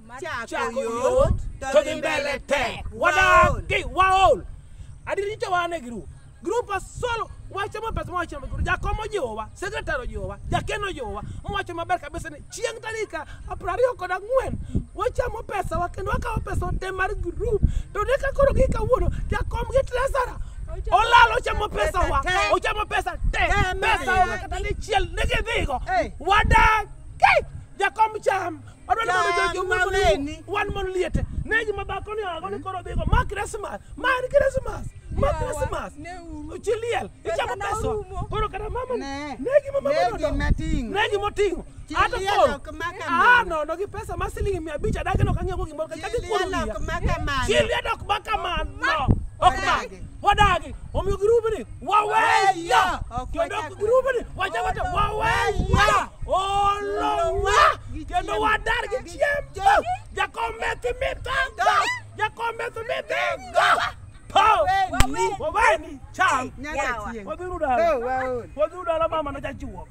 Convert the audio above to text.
Mar chako Chako yot yot to dhi mbele tek. Wadagi waol. Adier nyicha wan e group. Group asolo wachamo pesa mawachamo group. Jakom ojiwowa, secretary ojiwowa, jakeno ojiwowa. Mwacho maber kabisa ni chieng' tarik 24 wachamo pesa wa kendo wakawo pesa te mar group. To ne ka koro gi kawuono jakom gi treasurer olal ochamo pesa wa, Pesa te. ochamo pesa te, Te pesa ma- onge kata dichiel ne gidhigo. Eh. Wadagi jakom cham. Adwaro ni mondo Cham jojo mondo maweni. wan mon liete ne gima dhako ni ago ni koro dhigo ma Christmas, ma en Christmas, ma Yawa, Christmas. neuru. Chi liel ichamo Pesa na pesa orumo. koro kata mama Ne. ne gima mama Ne nodo. gima ting'o. Ne gima oting'o. Chi Ata liel koro ok ma kamano. ah nono gi pesa ma siling 500 adagi no kang'iewo gimoro kata Chi gikuodo liel wiya. ok ma kamano. Chi liel ok ma kamano. Ok ma. Wadagi. Wadagi. Omiyo girubni waweyo. Waweyo. Ok Kendo wachak. girubni wachako te waweyo. Olowa. Gi Kendo chiemo. wadar gi Gi chiemo. Jakom methi mithigo. Jakom methi mithigo. Po. Waweni. Waweni. Cham. Nyaka chieng'. Wadhiuru dala. Oh, waol. Wadhiuru dala mama nochachuok.